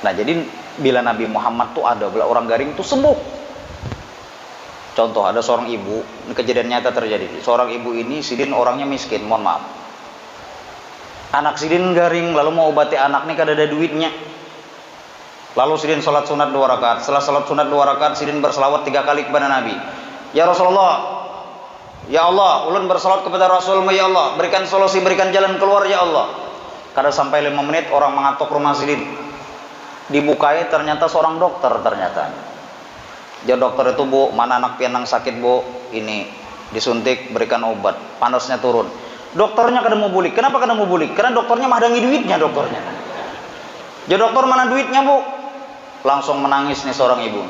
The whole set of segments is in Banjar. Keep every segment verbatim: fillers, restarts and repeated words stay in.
Nah, jadi bila Nabi Muhammad tu ada, bila orang garing tu sembuh. Contoh, ada seorang ibu, ini kejadian nyata terjadi. Seorang ibu ini, sidin orangnya miskin, mohon maaf. Anak sidin garing, lalu mau obati anak ni kadada duitnya. Lalu sidin salat sunat dua rakaat. Setelah salat sunat dua rakaat, sidin berselawat tiga kali kepada Nabi. Ya Rasulullah, ya Allah, ulun berselawat kepada Rasulmu, ya Allah, berikan solusi, berikan jalan keluar, ya Allah. Kada sampai lima menit, orang mangatuk rumah sidin. Dibukai, ternyata seorang dokter ternyata. Jar dokter itu, "Bu, mana anak pian nang sakit, Bu? Ini, disuntik, berikan obat, panasnya turun." Dokternya kada mau bulik. Kenapa kada mau bulik? Karena dokternya mahadangi duitnya, dokternya. Jar dokter, "Mana duitnya, Bu?" Langsung menangis nih seorang ibu.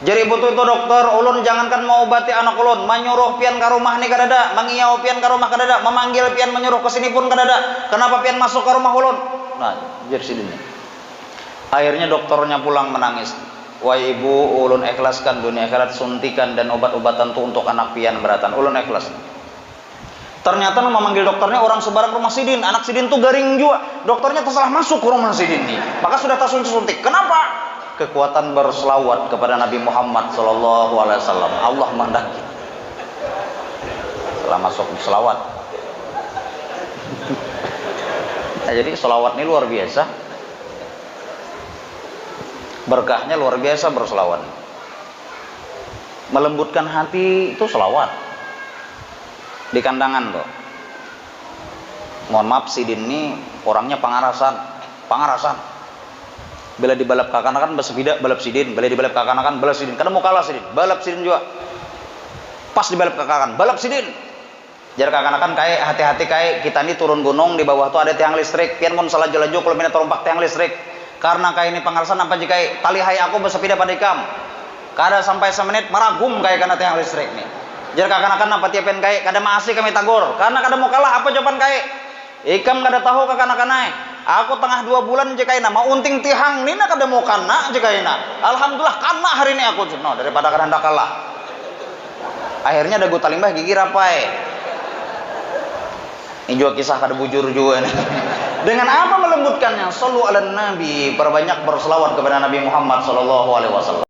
Jar ibu tu, "Itu dokter, ulun jangankan mau obati anak ulun, manyuruh pian ka rumah ni kadada, mangiau pian ka rumah kadada, memanggil pian menyuruh ke sini pun kadada. Kenapa pian masuk ke rumah ulun?" Nah, jar sidin nih. Akhirnya dokternya pulang menangis. "Wai ibu, ulun ikhlaskan dunia akhirat, suntikan dan obat-obatan tu untuk anak pian beratan. Ulun ikhlas." Ternyata nang memanggil dokternya orang sebarang rumah sidin, anak sidin tu garing jua. Dokternya tersalah masuk ke rumah sidin nih. Maka sudah tasuntik-suntik. Kenapa? Kekuatan berselawat kepada Nabi Muhammad sallallahu alaihi wasallam. Allah mandaki. Setelah masuk selawat. Nah, jadi selawat ini luar biasa. Berkahnya luar biasa berselawat. Melembutkan hati itu selawat. Di kandangan tuh. Mohon maaf, sidin ni orangnya pangarasan, pangarasan. Bila dibalap kakanakan bersepeda, balap sidin. Bila dibalap kakanakan, balap sidin. Kada mau kalah sidin, balap sidin juga. Pas dibalap kakanakan, balap sidin. Jar kakanakan, "Kai, hati-hati kai, kita ni turun gunung, di bawah tu ada tiang listrik. Pian mun salaju-laju, kalau pina tarumpak tiang listrik. Karena kai ni pangarasan, apa jika kai? Talihai aku bersepeda pada ikam." Kada sampai semenit, maragum kai kana tiang listrik ni. Jar kakanakan, "Napa tiap pian kai?" "Kada maasi kami tagur, karena kada mau kalah, apa jawaban kai?" "Ikam kada tahu kakanakan ai, aku tengah dua bulan jikaina maunting tihang nina kada mau kana jikaina. Alhamdulillah kana hari ini aku." No, daripada kada handak kalah. Akhirnya dagu talimbah gigi rapai. Ini juga kisah kada bujur juga nih. Dengan apa melembutkannya? Sallu ala nabi, perbanyak berselawat kepada Nabi Muhammad sallallahu alaihi wasallam.